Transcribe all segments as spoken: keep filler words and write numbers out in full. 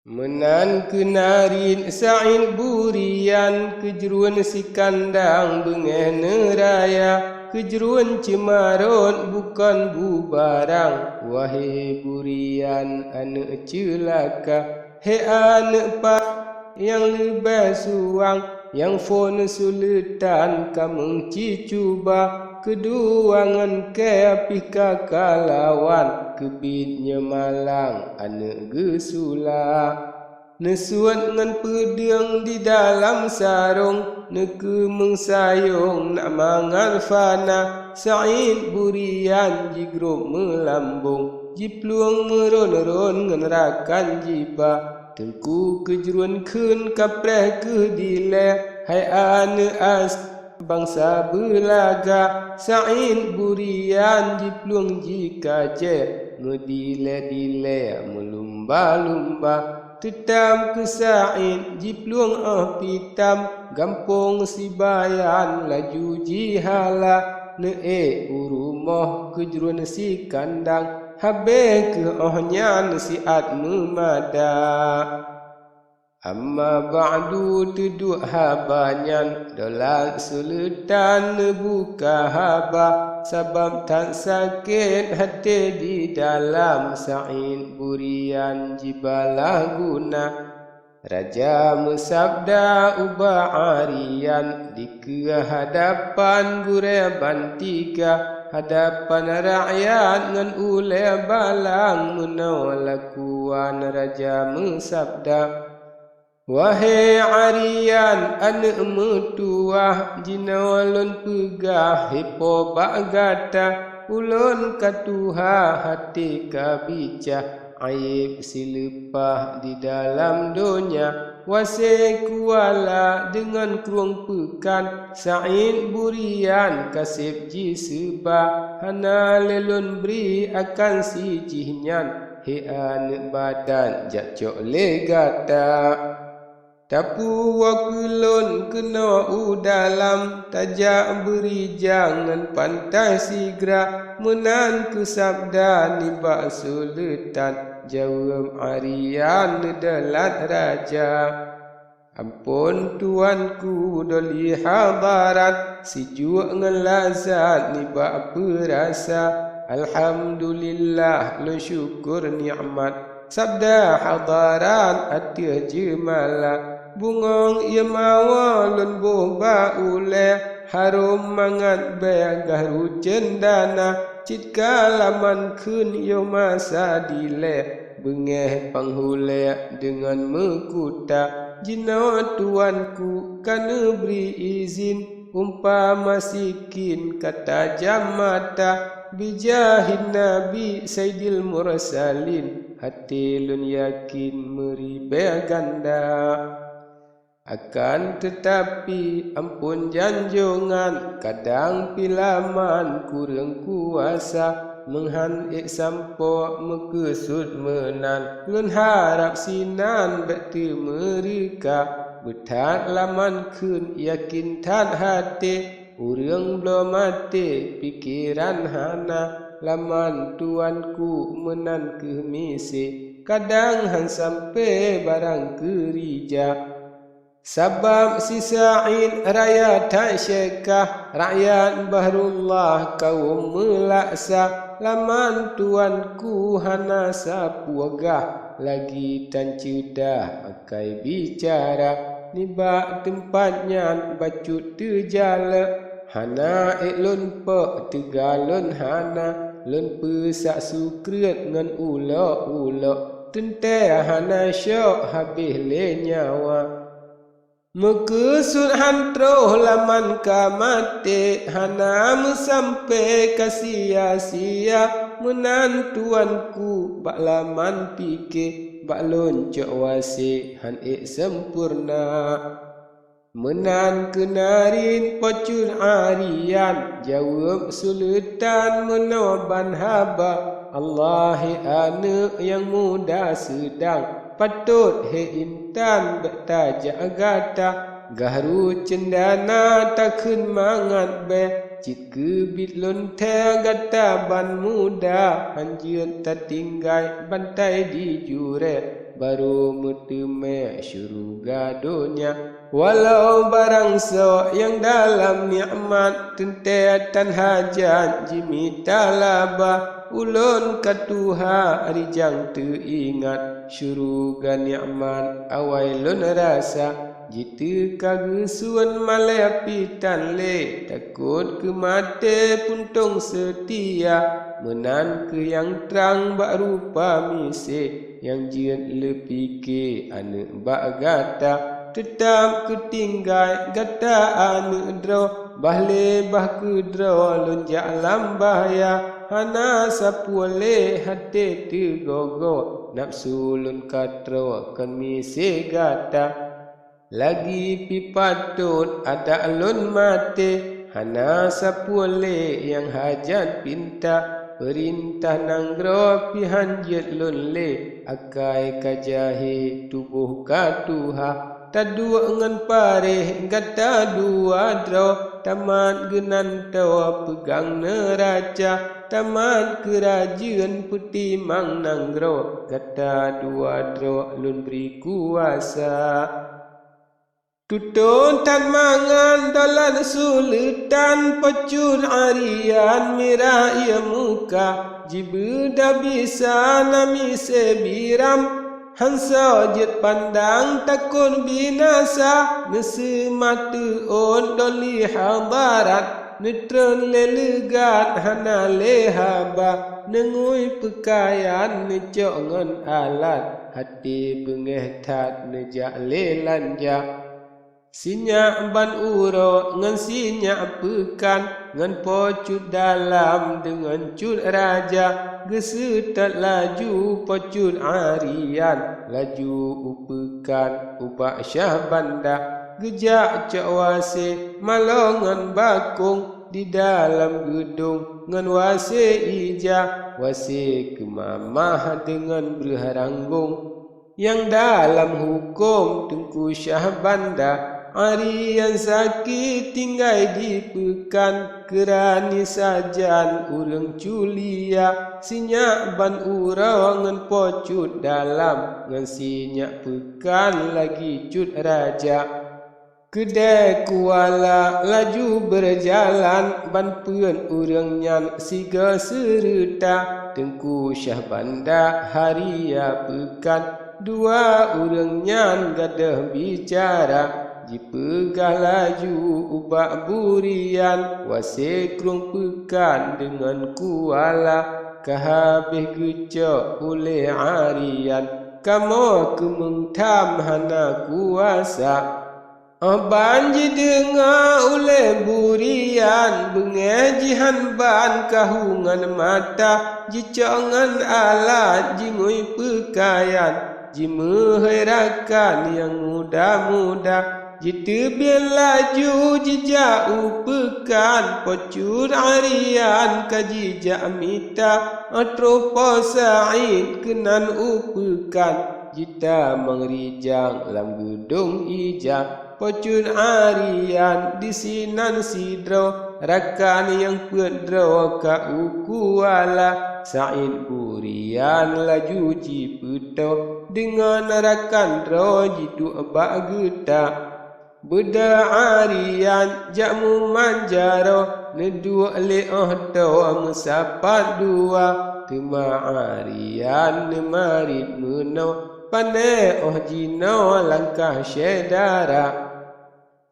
Meunan keunarit Said Burian, keujruen sikandang beungéh neuraya, keujruen ceumarot bukon bubarang. Wahé Burian aneuëk ceulaka, hé aneuëk pa nyang leubeh suwang, nyang phon suleutan ka meucicuba, keudua ngon kée pih ka kalawan, keubiet nyoe malang aneuëk geusula. Neusuet ngon peudeueng di dalam sarong, neukeu meusayong nak mangat fana. Said Burian jigrob meulambong, jiplueng meuron-ron ngon rakan jiba. Teungku keujruen kheun kapreh kheueh dilée, hai aneuëk as bansa beulaga. Said Burian jiplueng jikajée, meudilée-dilée meulumba-lumba. Teutam keu Said jiplueng óh pitam, gampông Sibayan laju jihala. Neuék u rumoh keujruen sikandang, habéh kheueh óh nyan siat meumada. Amma ba'du, teuduek haba nyan, Daulat Sultan neubuka haba, sabab that sakét até di dalam. Said Burian jibalah guna. Raja meusabda ubak Arian, dikeue hadapan gurée ban tiga, hadapan rakyat ngon ulée balang. Meunoe lakuan raja meusabda, "Wahé Arian, aneuëk meutuwah, jinoe lôn peugah hé po bak gata, ulôn ka tuha até ka bica, ayéb sileupah di dalam donya, Wase Kuala deungon Krueng Peukan, Said Burian ka seb jiseubah, hana lé lôn bri akan si jihnyan, hé aneuëk badan jak cok lé gata." Tapuwoe keu lôn keunoe u dalam, tajak beurijang ngon pantai sigra, meunan keu sabda nibak suleutan, jaweueb Arian neudeulat raja. Amphon tuanku doli hadarat, sijuek ngon lazat nibak peurasa, alhamdulillah lôn syukur nikmat. Sabda hadarat ateueh jeumala, bungöng ié mawö lôn boh bak ulée, harôm mangat bée gahru cendana, cit ka laman kheun yoh masa dilée, beungéh panghulée deungon meukuta. Jinoe tuanku ka neubri izin, umpama sikin ka tajam mata, bijahin Nabi Saidil Mursalin, até lôn yakin meuribée ganda. Akan teutapi, amphon janjongan, kadang pih laman kureueng kuasa, meuhan ék sampoe meukeusut meunan. Lôn harab sinan bék teumeureuka, beuthat laman kheun yakin that até, ureuëng bloe maté pikeran hana, laman tuanku meunan kheueh miseue, kadang han sampoe barang keurija. Sabab si Said raya that syekah, rakyat Bahrullah kawöm meulaksa, laman tuanku hana sapeue gah, lagi tan ceudah akai bicara, nibak teumpat nyan bacut teujalek, hana ék lôn pok teuga lôn hana, lôn peusak sukreut ngon ulok-ulok, teuntée hana syok habéh lé nyawa. Meukeusut han troh laman ka maté, hana meusampoe ka sia-sia, meunan tuanku bak laman pike, bak lôn cok wase han ék sempurna. Meunan keunarit Po Cut Arian, jaweueb suleutan meunoe ban haba, Allah hé aneuëk nyang muda seudang, patot hé intan bék tajak gata, gahru cendana takheun mangat bée, cit keubiet lôn thée gata ban muda, han jeuet tatinggai bantai di jurée. barô meuteumé syeuruga donya. Walau barang soe nyang dalam nikmat, teuntée tan hajat jimita laba, ulôn ka tuha rijang teuingat, syeuruga nikmat awai lôn rasa. Jiteuka geusuon malée pih tan lé, takot keu maté puntông seutia, meunan kheueh nyang trang bak rupa miseue. Nyang jeuet leupike aneuëk bak gata, teutab keutinggai gata aneuëk droe. Bah lé bah keudroe lôn jak lam bahya, hana sapeue lé até teugogo, nafeusu lôn ka troe kon miseue gata. Lagi pih patot adak lôn maté, hana sapeue lé nyang hajat pinta. Peurintah nanggroe pih han jeuet lôn lé, akai ka jahé tuboh ka tuha. Taduek ngon paréh gata dua droe, tamat geunantoe peugang neuraca, tamat keurajeuen peutimang nanggroe, gata dua droe lôn bri kuasa. Tutoe that mangan dolan suleutan, Po Cut Arian mirah ié muka, jibeudôh bisa na miseue biram. Han soe jeuet pandang takon binasa, neuseumah teuôt doli hadarat, neutreun lé leugat hana lé haba, neungui peukayan neucok ngon alat, até beungéh that neujak lé lanja. Sinyak ban uroe ngon sinyak peukan, ngon Po Cut Dalam deungon Cut Raja, geuseutôt laju Po Cut Arian laju u peukan ubak Syahbanda, geujak cok wasée malô ngon bakong di dalam geudong ngon wasée ija, wasée keumamah deungon breueh ranggong. Nyang dalam huköm Teungku Syahbanda, Arian sakét tinggai di peukan, keurani sajan ureuëng culia, sinyak ban uroe ngon Po Cut Dalam, ngon sinyak peukan lagi Cut Raja. Keudée kuala laju beureujalan, ban peuet ureuëng nyan sigoe seureuta, Teungku Syahbanda, Haria peukan. Dua ureuëng nyan gadôh bicara, jipeugah laju ubak Burian, wasée krueng peukan deungon kuala ka habéh geucok ulée Arian. Kamoe keumeung tham hana kuasa. Óh ban jideungoe ulée Burian, beungéh jihan ban kahungan mata, jicok ngon alat jingui peukayan, jimeuhôi rakan nyang muda-muda, jiteubiet laju jijak u peukan. Po Cut Arian ka jijak mita, óh troh Po Said keunan u peukan, jitamong rijang lam geudong ija. Po Cut Arian disinan sidroe, rakan nyang peuet droe ka u kuala. Said Burian laju jipeutoe, deungon rakan droe jiduek bak geuta. Beudôh Arian jak muman jaroe, neuduek lé óh toh meusapat dua. Teuma Arian neumarit meunoe, pané óh jinoe langkah syedara.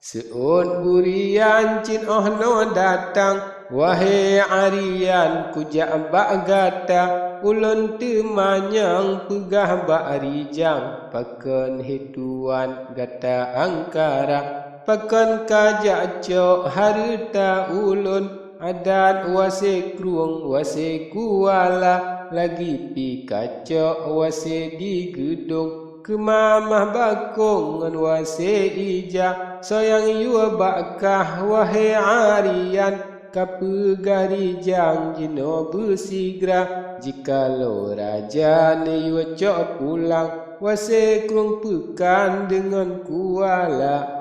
Seuôt Burian cit óh noe datang, wahé Arian kujak bak gata, ulôn teumanyong peugah bak rijang, pakon hé tuan gata angkara, pakon ka jak cok hareuta ulôn. Adat wasée krueng, wasée kuala, lagi pih kacok wasée di geudong, keumamah bakong ngon wasée ija. Soe nyang yue bak kah, wahé Arian, ka peugah rijang jinoe beusigra. Jikalau raja neuyue cok pulang, wasée krueng peukan deungon kuala.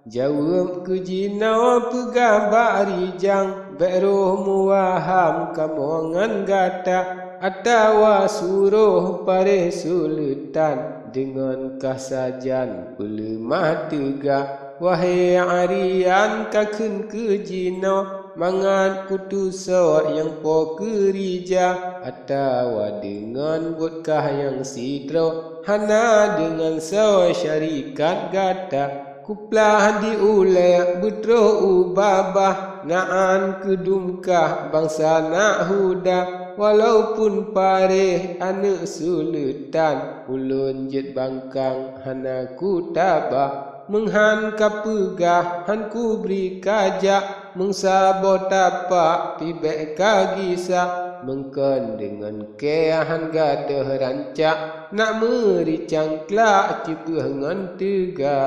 Jaweueb keu jinoe peugah bak rijang, bék roh meuwaham kamoe ngon gata, atawa suroh paréh suleutan deungon kah sajan peuleumah teuga. Wahé Aryan, kakheun keu jinoe, mangat kutusoe nyang po keurija, atawa deungon buet kah nyang sidroe, hana deungon soe syarikat gata. Kuplah di ulée beutroh u babah, naan keudum kah bansa Nahuda. Walaupun paréh aneuëk suleutan, ulôn jeuet bangkang hana kutaba. Meunghan kapeugah han kubri kajak, meunsaboh tapak pih bék kagisa. Meungkon deungon kée han gadôh rancak, nak meuri cangklak ceubeue ngon teuga.